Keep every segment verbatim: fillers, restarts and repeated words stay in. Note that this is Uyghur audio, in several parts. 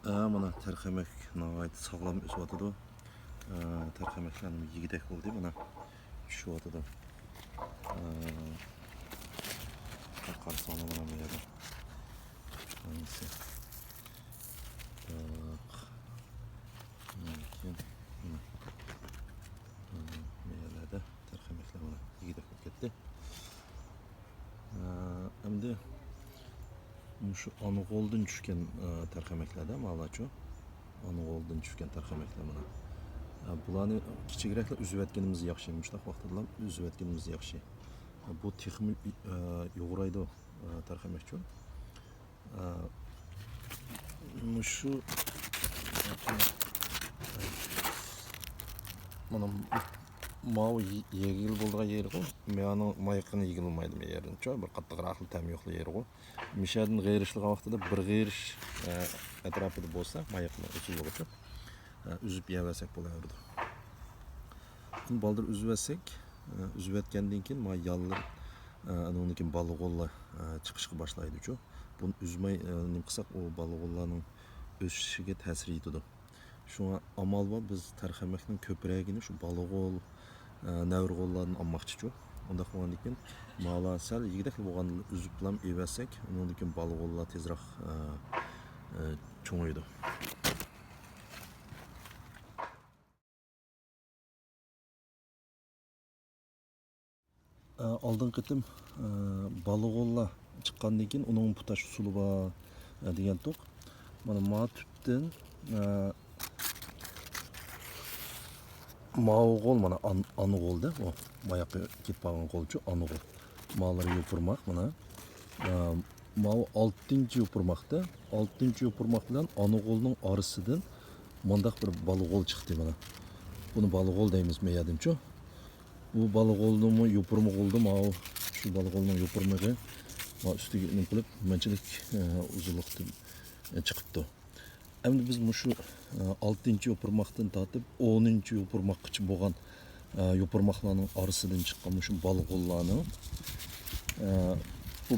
ھە، مانا تەرخەمەك ناھايىتى ساغلام ئۆسۈۋاتىدۇ. ئە، تەرخەمەكلەرنىڭ يېگۈدەك بولدى، مانا چۈشۈۋاتىدۇ. ئە، قارىساڭلار مانا بۇ يەردە. ھەممىسى. تاق. مۇمكىن. مانا. مانا بۇ يەرلەردە تەرخەمەكلەر مانا يېگۈدەك بولۇپ كەتتى. ئە، ئەمدى مۇشۇ ئانىغولدىن چۈشكەن، ئە، تەرخەمەكلەردە مالاچۇ. ئانىغولدىن چۈشكەن تەرخەمەكلەر مانا. ئە، بۇلارنى كىچىكرەكلا ئۈزۈۋەتكىنىمىز ياخشى. مۇشۇنداق ۋاقتىدىلا ئۈزۈۋەتكىنىمىز ياخشى. ئە، بۇ تېخىمۇ، ئە، يۇغۇرايدۇ، ئە، تەرخەمەكچۇ. ئە، مۇشۇ، مانا ماۋۇ يېگىلى بولىدىغان يېرىغۇ. ماۋۇنىڭ مايىقىنى يېگىلى بولمايدۇ، بۇ يەردىنچۇ. بىر قاتتىقراق تەم يوقلا يېرىغۇ. مۇشۇ يەردىن غېرىشلىغان ۋاقتىدا بىر غېرىش، ئە، ئەتراپىدا بولسا، مايىقنىڭ ئۇزۇنلۇقىچە، ئە، ئۈزۈپ يەۋەرسەك بولاۋېرىدۇ. بۇنى بالدۇر ئۈزۈۋەتسەك، ئە، ئۈزۈۋەتكەندىن كېيىن مانا ياللىرى، ئە، ئۇنىڭدىن كېيىن بالىغوللا، ئە، چىقىشقا باشلايدۇچۇ. بۇنى ئۈزمەي، ئە، نېمە قىلساق، ئۇ بالىغوللارنىڭ ئۆسۈشىگە تەسىر يېتىدۇ. شۇڭا ئامال بار، بىز تەرخەمەكنىڭ كۆپرەكىنى شۇ بالىغول، ئە، نەۋرىغوللاردىن ئالماقچىچۇ. ئۇنداق بولغاندىكىن مالا سەل يېگۈدەكلا بولغاندىلا ئۈزۈپلام ئېۋەتسەك، ئۇنىڭدىن كېيىن بالىغوللار تېزراق، ئە، ئە، چوڭىيىدۇ. ئە، ئالدىنقى قېتىم، ئە، بالىغوللا چىققاندىن كېيىن ئۇنىڭ پۇتاش ئۇسۇلى بار، ئە، دېگەنتۇق. مانا ما تۈپتىن، ئە، ماۋۇ غول، مانا ئان-، ئانا غولدا، ئۇ باياقى كېتىپ قالغان غولچۇ، ئانا غول. مالىرى يوپۇرماق، مانا. ئە، ماۋۇ ئالتىنچى يوپۇرماقتا، ئالتىنچى يوپۇرماق بىلەن ئانا غولنىڭ ئارىسىدىن مۇنداق بىر بالىغول چىقتى، مانا. بۇنى بالىغول دەيمىز مەيەدىنچۇ. بۇ بالىغولنىڭمۇ يوپۇرمىقى بولدى، ماۋۇ شۇ بالىغولنىڭ يوپۇرمىقى، ماۋۇ ئۈستىگە نېمە قىلىپ، مۇنچىلىك، ئە، ئۇزۇنلۇقتا، ئە، چىقىپتۇ. ئەمدى بىز مۇشۇ، ئە، ئالتىنچى يوپۇرماقتىن تارتىپ ئونىنچى يوپۇرماققىچە بولغان، ئە، يوپۇرماقلارنىڭ ئارىسىدىن چىققان مۇشۇ بالىغوللارنىڭ، ئە، بۇ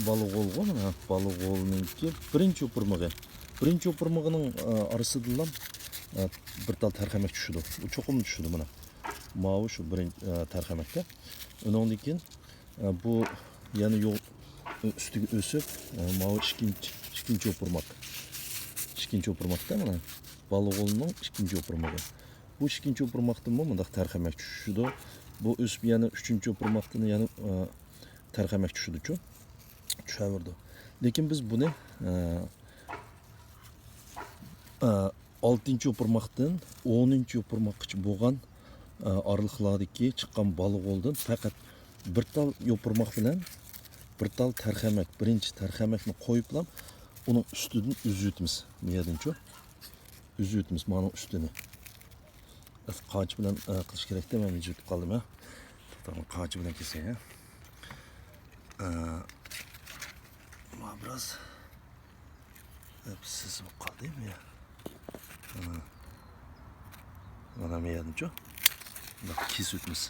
بالىغولغۇ، مانا بالىغولنىڭكى بىرىنچى يوپۇرمىقى. بىرىنچى يوپۇرمىقىنىڭ، ئە، ئارىسىدىنلا، ئە، بىر تال تەرخەمەك چۈشىدۇ. ئۇ چوقۇم چۈشىدۇ، مانا. ماۋۇ شۇ بىرىنچى، ئە، تەرخەمەكتە. ئۇنىڭدىن كېيىن، ئە، بۇ يەنە يول ئۈستىگە ئۆسۈپ، ئە، ماۋۇ ئىككىنچى، ئىككىنچى يوپۇرماق. ئىككىنچى يوپۇرماقتا، مانا، بالىغولنىڭ ئىككىنچى يوپۇرمىقى. بۇ ئىككىنچى يوپۇرماقتىنمۇ مۇنداق تەرخەمەك چۈشىدۇ. بۇ ئۆسۈپ يەنە ئۈچىنچى يوپۇرماقتىن يەنە، ئە، تەرخەمەك چۈشىدۇچۇ. چۈشەۋېرىدۇ. لېكىن بىز بۇنى، ئە، ئە، ئالتىنچى يوپۇرماقتىن ئونىنچى يوپۇرماققىچە بولغان، ئە، ئارىلىقلاردىكى چىققان بالىغولدىن پەقەت بىر تال يوپۇرماق بىلەن بىر تال تەرخەمەك، بىرىنچى تەرخەمەكنى قويۇپلا ئۇنىڭ ئۈستىدىن ئۈزۈۋېتىمىز. بۇ يەردىنچۇ ئۈزۈۋېتىمىز مانىڭ ئۈستىنى. قاچا بىلەن، ئە، قىلىش كېرەكتە، مەن ئۈزۈۋېتىپ قالدىم، ھە. توختاڭ، قاچا بىلەن كېسەي، ھە. ئە، ما بىراز ئەپسىز بولۇپ قالدى بۇ يەر. ھە. مانا بۇ يەردىنچۇ. بۇنداق كېسىۋېتىمىز.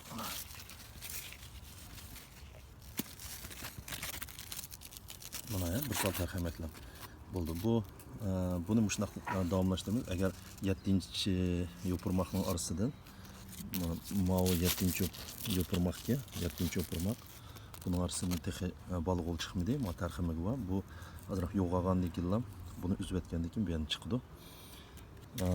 مانا. مانا يا، بىر تال تەرخەمەكلەر بولدى. بۇ، ئە، بۇنى مۇشۇنداق، ئە، داۋاملاشتۇرىمىز. ئەگەر يەتتىنچى يوپۇرماقنىڭ ئارىسىدىن، ما-، ماۋۇ يەتتىنچى يوپ-، يوپۇرماقكەن، يەتتىنچى يوپۇرماق. بۇنىڭ ئارىسىدىن تېخى، ئە، بالىغول چىقمىدى. ما تەرخەمىكى بار. بۇ ئازراق يوغىغاندىن كېيىنلا بۇنى ئۈزۈۋەتكەندىن كېيىن بۇ يەردىن چىقىدۇ. ئە،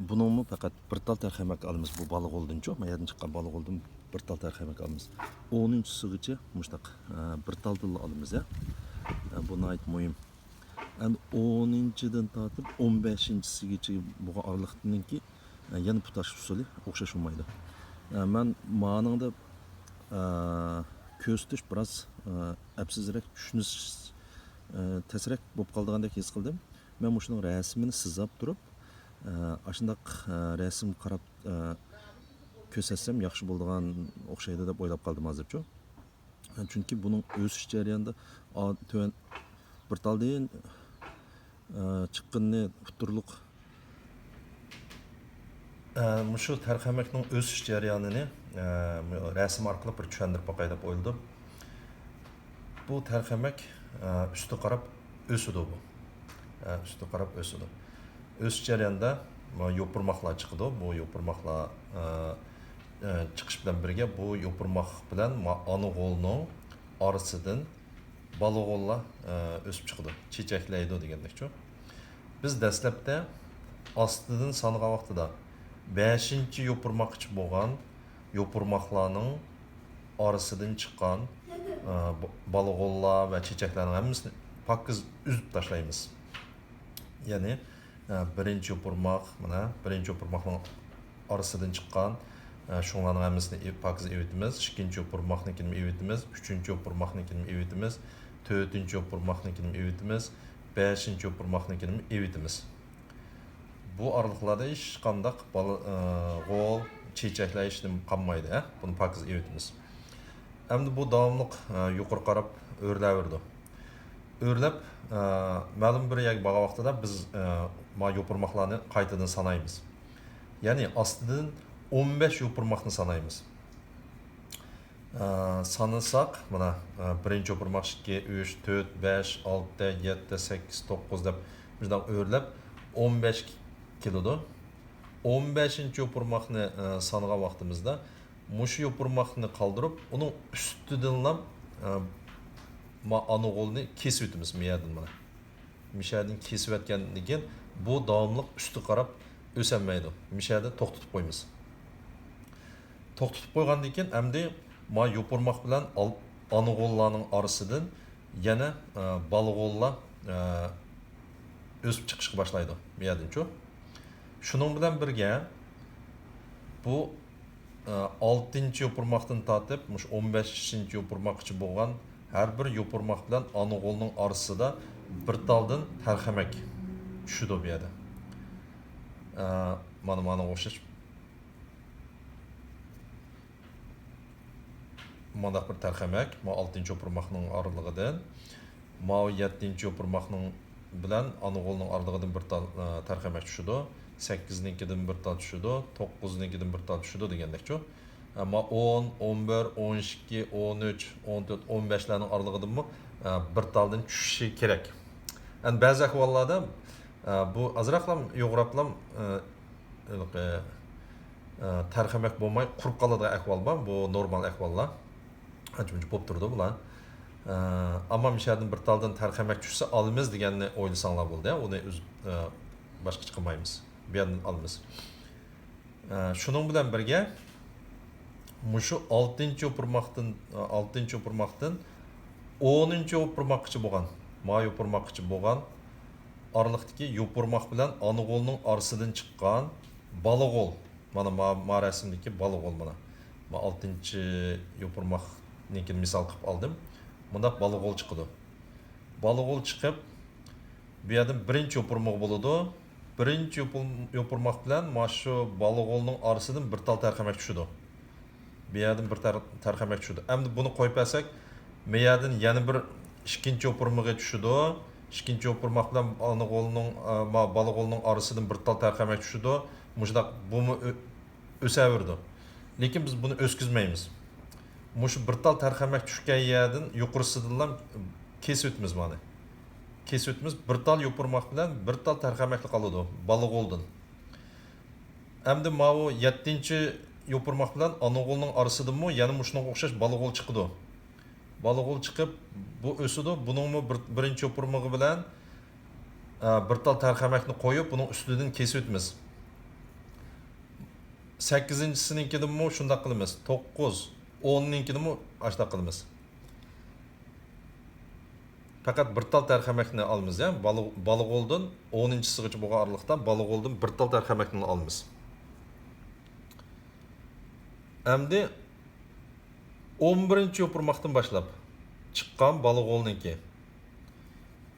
بۇنىڭمۇ پەقەت بىر تال تەرخەمەك ئالىمىز بۇ بالىغولدىنچۇ، ما يەردىن چىققان بالىغولدىن بىر تال تەرخەمەك ئالىمىز. ئونىنچىسىغىچە مۇشۇنداق، ئە، بىر تالدىنلا ئالىمىز، ھە. ئە، بۇ ناھايىتى مۇھىم. ئەمدى ئونىنچىدىن تارتىپ ئون بەشىنچىسىگىچە بولغان ئارىلىقنىڭكى، ئە، يەنە پۇتاش ئۇسۇلى ئوخشاش بولمايدۇ. ئە، مەن مانىڭدا، ئە، كۆرسىتىش بىراز، ئە، ئەپسىزرەك، چۈشىنىش، ئە، تەسرەك بولۇپ قالىدىغاندەك ھېس قىلدىم. مەن مۇشۇنىڭ رەسىمىنى سىزاپ تۇرۇپ، ئە، ئاشۇنداق، ئە، رەسىمگە قاراپ، ئە، كۆرسەتسەم ياخشى بولىدىغان ئوخشايدۇ دەپ ئويلاپ قالدىم ھازىرچۇ. ئە، چۈنكى بۇنىڭ ئۆسۈش جەريانىدا، ئا، تۆۋەن بىر تالدىن، ئە، چىققىنىنى ئۇتتۇرلۇق، ئە، مۇشۇ تەرخەمەكنىڭ ئۆسۈش جەريانىنى، ئە، رەسىم ئارقىلىق بىر چۈشەندۈرۈپ باقاي دەپ ئويلىدىم. بۇ تەرخەمەك، ئە، ئۈستى قاراپ ئۆسىدۇ بۇ. ئە، ئۈستى قاراپ ئۆسىدۇ. ئۆسۈش جەريانىدا يوپۇرماقلار چىقىدۇ. بۇ يوپۇرماقلار، ئە، ئە، چىقىش بىلەن بىرگە بۇ يوپۇرماق بىلەن ما-، ئانا غولنىڭ ئارىسىدىن بالا غوللار، ئە، ئۆسۈپ چىقىدۇ. چېچەكلەيدۇ دېگەندەكچۇ. بىز دەسلەپتە ئاستىدىن سانىغان ۋاقتىدا بەشىنچى يوپۇرماققىچە بولغان يوپۇرماقلارنىڭ ئارىسىدىن چىققان، ئە، ب-، بالا غوللار ۋە چېچەكلەرنىڭ ھەممىسىنى پاكىز ئۈزۈپ تاشلايمىز. يەنى، ئە، بىرىنچى يوپۇرماق، مانا، بىرىنچى يوپۇرماقنىڭ ئارىسىدىن چىققان، ئە، شۇڭلارنىڭ ھەممىسىنى ئېۋ-، پاكىز ئېۋىتىمىز. ئىككىنچى يوپۇرماقنىڭكىنىمۇ ئېۋىتىمىز. ئۈچىنچى يوپۇرماقنىڭكىنىمۇ ئېۋىتىمىز. تۆتىنچى يوپۇرماقنىڭكىنىمۇ ئېۋىتىمىز. بەشىنچى يوپۇرماقنىڭكىنىمۇ ئېۋىتىمىز. بۇ ئارىلىقلاردا ھېچقانداق بالا، ئە، غول، چېچەكلەر ھېچنېمە قالمايدۇ، ھە؟ بۇنى پاكىز ئېۋىتىمىز. ئەمدى بۇ داۋاملىق، ئە، يۇقىرى قاراپ ئۆرلەۋېرىدۇ. ئۆرلەپ، ئە، مەلۇم بىر يەرگە بارغان ۋاقتىدا بىز، ئە، ما يوپۇرماقلارنى قايتىدىن سانايمىز. يەنى ئاستىدىن ئون بەش يوپۇرماقنى سانايمىز. ئە، سانىساق، مانا، ئە، بىرىنچى يوپۇرماق ئىككى، ئۈچ، تۆت، بەش، ئالتە، يەتتە، سەككىز، توققۇز دەپ مۇشۇنداق ئۆرلەپ ئون بەشكە كېلىدۇ. ئون بەشىنچى يوپۇرماقنى، ئە، سانىغان ۋاقتىمىزدا مۇشۇ يوپۇرماقنى قالدۇرۇپ، ئۇنىڭ ئۈستىدىنلا، ئە، ما ئانا غولنى كېسىۋېتىمىز مىيەدىن مانا. مىشەدىن كېسىۋەتكەندىن كېيىن بۇ داۋاملىق ئۈستىگە قاراپ ئۆسەلمەيدۇ. مىشەدە توختىتىپ قويىمىز. توختىتىپ قويغاندىن كېيىن ئەمدى ما يوپۇرماق بىلەن ئال-، ئانا غوللارنىڭ ئارىسىدىن يەنە، ئە، بالا غوللار، ئە، ئۆسۈپ چىقىشقا باشلايدۇ بۇ يەردىنچۇ. شۇنىڭ بىلەن بىرگە بۇ، ئە، ئالتىنچى يوپۇرماقتىن تارتىپ مۇشۇ ئون بەشىنچى يوپۇرماققىچە بولغان ھەر بىر يوپۇرماق بىلەن ئانا غولنىڭ ئارىسىدا بىر تالدىن تەرخەمەك چۈشىدۇ بۇ يەردە. ئە، مانا، مانا ئوخشاش. مانداق بىر تەرخەمەك، ماۋۇ ئالتىنچى يوپۇرماقنىڭ ئارىلىقىدىن، ماۋۇ يەتتىنچى يوپۇرماقنىڭ بىلەن ئانا غولنىڭ ئارىلىقىدىن بىر تال، ئە، تەرخەمەك چۈشىدۇ. سەككىزنىڭكىدىن بىر تال چۈشىدۇ، توققۇزنىڭكىدىن بىر تال چۈشىدۇ دېگەندەكچۇ. ئەمما ئون، ئون بىر، ئون ئىككى، ئون ئۈچ، ئون تۆت، ئون بەشلەرنىڭ ئارىلىقىدىنمۇ، ئە، بىر تالدىن چۈشۈشى كېرەك. ئەمدى بەزى ئەھۋاللاردا، ئە، بۇ ئازراقلام يوغىناپلام، ئە، ھېلىقى، ئە، تەرخەمەك بولماي قۇرۇپ قالىدىغان ئەھۋال بار. بۇ نورمال ئەھۋاللار. ئانچە-مۇنچە بولۇپ تۇرىدۇ بۇلار. ئە، ئەمما مىشەدىن بىر تالدىن تەرخەمەك چۈشسە ئالىمىز دېگەننى ئويلىساڭلار بولدى. ئۇنى ئۈز-، ئە، باشقىچە قىلمايمىز. بۇ يەردىن ئالىمىز. ئە، شۇنىڭ بىلەن بىرگە، مۇشۇ ئالتىنچى يوپۇرماقتىن، ئە، ئالتىنچى يوپۇرماقتىن ئونىنچى يوپۇرماققىچە بولغان، ما يوپۇرماققىچە بولغان ئارىلىقتىكى يوپۇرماق بىلەن ئانا غولنىڭ ئارىسىدىن چىققان بالا غول. مانا ما، ما رەسىمدىكى بالا غول مانا. ما ئالتىنچى يوپۇرماقنىڭكىنى مىسال قىلىپ ئالدىم. مۇنداق بالا غول چىقىدۇ. بالا غول چىقىپ، بۇ يەردىن بىرىنچى يوپۇرمىقى بولىدۇ. بىرىنچى يوپۇر-، يوپۇرماق بىلەن مانا شۇ بالا غولنىڭ ئارىسىدىن بىر تال تەرخەمەك چۈشىدۇ. بۇ يەردىن بىر تەر-، تەرخەمەك چۈشىدۇ. ئەمدى بۇنى قويۇپ بەرسەك، بۇ يەردىن يەنە بىر ئىككىنچى يوپۇرمىقى چۈشىدۇ. ئىككىنچى يوپۇرماق بىلەن ئانا غولنىڭ، ئە، ما-، بالا غولنىڭ ئارىسىدىن بىر تال تەرخەمەك چۈشىدۇ. مۇشۇنداق بۇمۇ ئۆ-، ئۆسەۋېرىدۇ. لېكىن بىز بۇنى ئۆسكۈزمەيمىز. مۇشۇ بىر تال تەرخەمەك چۈشكەن يەردىن يۇقىرىسىدىنلا كېسىۋېتىمىز مانا. كېسىۋېتىمىز. بىر تال يوپۇرماق بىلەن بىر تال تەرخەمەكلا قالىدۇ بالا غولدىن. ئەمدى ماۋۇ يەتتىنچى يوپۇرماق بىلەن ئانا غولنىڭ ئارىسىدىنمۇ يەنە مۇشۇنىڭغا ئوخشاش بالا غول چىقىدۇ. بالا غول چىقىپ، بۇ ئۆسىدۇ. بۇنىڭمۇ بىر، بىرىنچى يوپۇرمىقى بىلەن، ئە، بىر تال تەرخەمەكنى قويۇپ، بۇنىڭ ئۈستىدىن كېسىۋېتىمىز. سەككىزىنچىسىنىڭكىدىنمۇ شۇنداق قىلىمىز. توققۇز، ئوننىڭكىدىنمۇ ئاشۇنداق قىلىمىز. پەقەت بىر تال تەرخەمەكنى ئالىمىز، يا، بالا، بالا غولدىن ئونىنچىسىغىچە بولغان ئارىلىقتا بالا غولدىن بىر تال تەرخەمەكنى ئالىمىز. ئەمدى ئون بىرىنچى يوپۇرماقتىن باشلاپ چىققان بالا غولنىڭكى،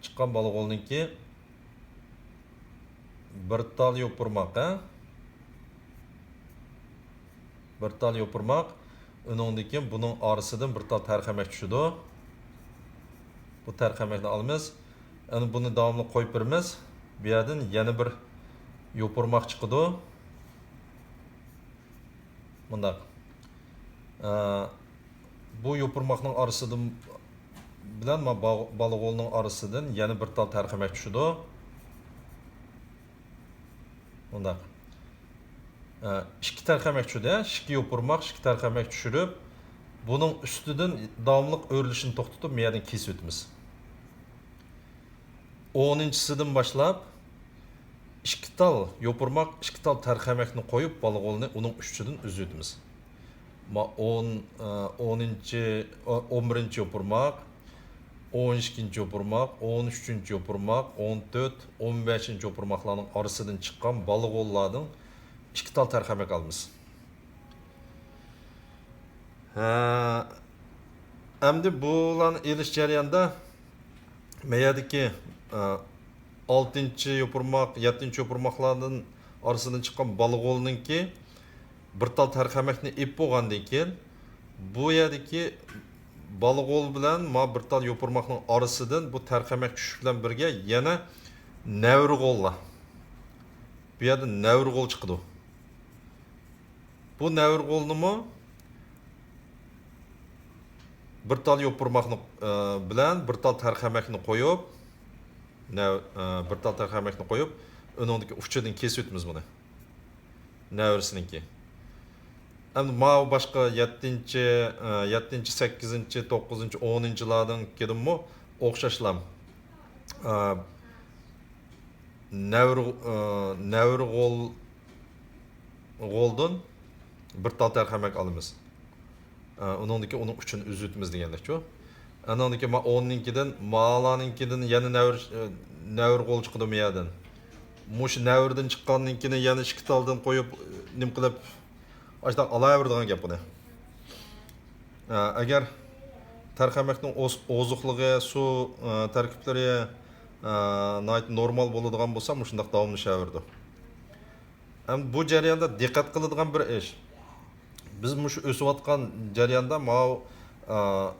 چىققان بالا غولنىڭكى بىر تال يوپۇرماق، ھە؟ بىر تال يوپۇرماق. ئۇنىڭدىن كېيىن بۇنىڭ ئارىسىدىن بىر تال تەرخەمەك چۈشىدۇ. بۇ تەرخەمەكنى ئالىمىز. ئەنە بۇنى داۋاملىق قويۇپ بېرىمىز. بۇ يەردىن يەنە بىر يوپۇرماق چىقىدۇ. مۇنداق. ئە، بۇ يوپۇرماقنىڭ ئارىسىدىن، بىلەن ما-، با-، بالىغولنىڭ ئارىسىدىن يەنە بىر تال تەرخەمەك چۈشىدۇ. مۇنداق. ئە، ئىككى تەرخەمەك چۈشىدۇ، ئىككى يوپۇرماق، ئىككى تەرخەمەك چۈشۈرۈپ، بۇنىڭ ئۈستىدىن داۋاملىق ئۆرۈلۈشىنى توختىتىپ، مۇ يەردىن كېسىۋېتىمىز. ئونىنچىسىدىن باشلاپ، ئىككى تال يوپۇرماق، ئىككى تال تەرخەمەكنى قويۇپ، بالىغولنى ئۇنىڭ ئۈستىدىن ئۈزۈۋېتىمىز. ما-، ئون، ئە، ئونىنچى، ئو-، ئون بىرىنچى يوپۇرماق، ئون ئىككىنچى يوپۇرماق، ئون ئۈچىنچى يوپۇرماق، ئون تۆت، ئون بەشىنچى يوپۇرماقلارنىڭ ئارىسىدىن چىققان بالىغوللاردىن ئىككى تال تەرخەمەك ئالىمىز. ھە، ئەمدى بۇلارنى ئېلىش جەريانىدا مەيەدىكى، ئە، ئالتىنچى يوپۇرماق، يەتتىنچى يوپۇرماقلاردىن ئارىسىدىن چىققان بالىغولنىڭكى بىر تال تەرخەمەكنى ئېلىپ بولغاندىن كېيىن، بۇ يەردىكى بالىغول بىلەن ما بىر تال يوپۇرماقنىڭ ئارىسىدىن بۇ تەرخەمەك چۈشۈش بىلەن بىرگە يەنە نەۋرىغوللار. بۇ يەردە نەۋرىغول چىقىدۇ. بۇ نەۋرىغولنىمۇ بىر تال يوپۇرماقنى، ئە، بىلەن بىر تال تەرخەمەكنى قويۇپ، نەۋ-، ئە، بىر تال تەرخەمەكنى قويۇپ، ئۇنىڭدىكى ئۇچىدىن كېسىۋېتىمىز بۇنى. نەۋرىسىنىڭكى. ئەمدى ماۋۇ باشقا يەتتىنچى، ئە، يەتتىنچى، سەككىزىنچى، توققۇزىنچى، ئونىنچىلاردىن كېيىنمۇ ئوخشاشلا، ئە، نەۋرە-، ئە، نەۋرىغول-، غولدىن بىر تال تەرخەمەك ئالىمىز. ئە، ئۇنىڭدىكى ئۇنىڭ ئۇچىنى ئۈزۈۋېتىمىز دېگەندەكچۇ. ئانىڭدىكى ما ئوننىڭكىدىن، مالارنىڭكىدىن يەنە نەۋر-، ئە، نەۋرىغول چىقىدۇ مۇ يەردىن. مۇشۇ نەۋرىدىن چىققاندىن كېيىن يەنە ئىككى تالدىن قويۇپ، نېمە قىلىپ، ئاشۇنداق ئالاۋېرىدىغان گەپ بۇنى. ئە، ئەگەر تەرخەمەكنىڭ ئوز-، ئوزۇقلۇقى، سۇ، ئە، تەركىبلىرى، ئە، ناھايىتى نورمال بولىدىغان بولسا، مۇشۇنداق داۋاملىشاۋېرىدۇ. ئەمدى بۇ جەرياندا دىققەت قىلىدىغان بىر ئىش. بىز مۇشۇ ئۆسۈۋاتقان جەرياندا ماۋۇ، ئا،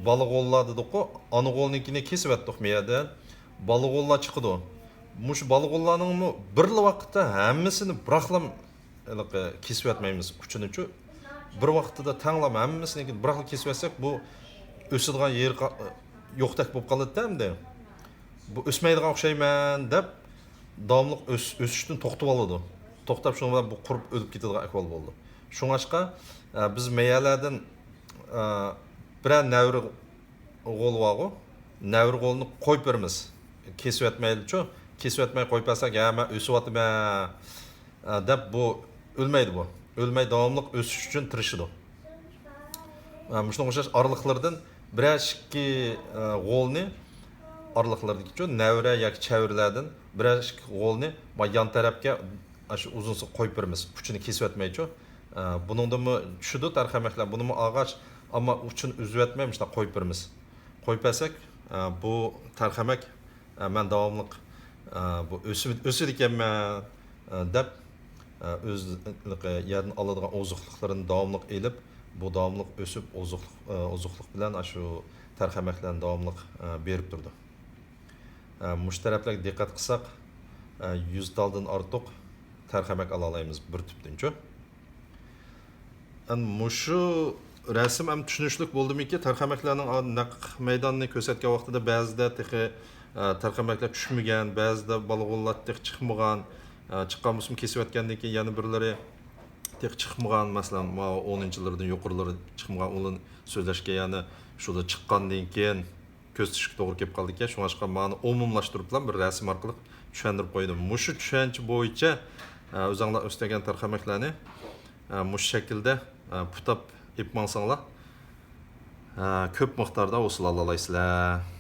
بالىغوللار دېدۇققۇ، ئانا غولنىڭكىنى كېسىۋەتتۇق مۇ يەردىن. بالىغوللار چىقىدۇ. مۇشۇ بالىغوللارنىڭمۇ بىرلا ۋاقىتتا ھەممىسىنى بىراقلا ھېلىقى كېسىۋەتمەيمىز ئۇچىنىچۇ. بىر ۋاقىتتا تەڭلا ھەممىسىنىڭكىنى بىراقلا كېسىۋەتسەك، بۇ ئۆسىدىغان يېرى قا-، يوقتەك بولۇپ قالىدىكەن ئەمدى. بۇ ئۆسمەيدىغان ئوخشايمەن دەپ، داۋاملىق ئۆس-، ئۆسۈشتىن توختىۋالىدۇ. توختاپ، شۇنىڭ بىلەن بۇ قۇرۇپ ئۆلۈپ كېتىدىغان ئەھۋال بولىدۇ. شۇڭلاشقا، ئە، بىز مەيەلەردىن، ئە، بىرەر نەۋرە غول بارغۇ، نەۋرە غولنى قويۇپ بېرىمىز. كېسىۋەتمەيلىچۇ، كېسىۋەتمەي قويۇپ بەرسەك، ھە، مەن ئۆسۈۋاتىمەن، ئە، دەپ بۇ ئۆلمەيدۇ بۇ. ئۆلمەي داۋاملىق ئۆسۈش ئۈچۈن تىرىشىدۇ. ئە، مۇشۇنىڭغا ئوخشاش ئارىلىقلىرىدىن بىرەر ئىككى، ئە، غولنى ئارىلىقلىرىدىكىچۇ، نەۋرە ياكى چەۋرىلەردىن بىرەر ئىككى غولنى ما يان تەرەپكە ئاشۇ ئۇزۇنسىغا قويۇپ بېرىمىز. ئۇچىنى كېسىۋەتمەيچۇ. ئە، بۇنىڭدىنمۇ چۈشىدۇ تەرخەمەكلەر. بۇنىمۇ ئالغاچ، ئەمما ئۇچىنى ئۈزۈۋەتمەي مۇشۇنداق قويۇپ بېرىمىز. قويۇپ بەرسەك، ئە، بۇ تەرخەمەك، ئە، مەن داۋاملىق، ئە، بۇ ئۆسۈم-، ئۆسىدىكەنمەن، ئە، دەپ، ئە، ئۆز يەردىن ئالىدىغان ئوزۇقلۇقلىرىنى داۋاملىق ئېلىپ، بۇ داۋاملىق ئۆسۈپ، ئوزۇقلۇق، ئە، ئوزۇقلۇق بىلەن ئاشۇ تەرخەمەكلەرنى داۋاملىق، ئە، بېرىپ تۇرىدۇ. ئە، مۇشۇ تەرەپلەرگە دىققەت قىلساق، ئە، يۈز تالدىن ئارتۇق تەرخەمەك ئالالايمىز بىر تۈپتىنچۇ. ئەمدى مۇشۇ رەسىم ئەمدى چۈشىنىشلىك بولدىمىكى؟ تەرخەمەكلەرنىڭ، ئا، نەق مەيدانىنى كۆرسەتكەن ۋاقتىدا بەزىدە تېخى، ئە، تەرخەمەكلەر چۈشمىگەن، بەزىدە بالىغوللار تېخى چىقمىغان، ئە، چىققان بولسىمۇ كېسىۋەتكەندىن كېيىن يەنە بىرلىرى تېخى چىقمىغان، مەسىلەن، ماۋۇ ئونىنچىلىرىدىن يۇقىرىلىرى چىقمىغان، ئۇلارنى سۆزلەشكە يەنە شۇلار چىققاندىن كېيىن كۆرسىتىشكە توغرا كېلىپ قالىدىكەن. شۇڭلاشقا مانا ئومۇملاشتۇرۇپلا بىر رەسىم ئارقىلىق چۈشەندۈرۈپ قويدۇم. مۇشۇ چۈشەنچە بويىچە، ئە، ئۆزۈڭلار ئۆستۈرگەن تەرخەمەكلەرنى، ئە، مۇشۇ شەكىلدە، ئە، پۇتاپ ئېلىپ ماڭساڭلار، ئە، كۆپ مىقداردا ھوسۇل ئالالايسىلەر.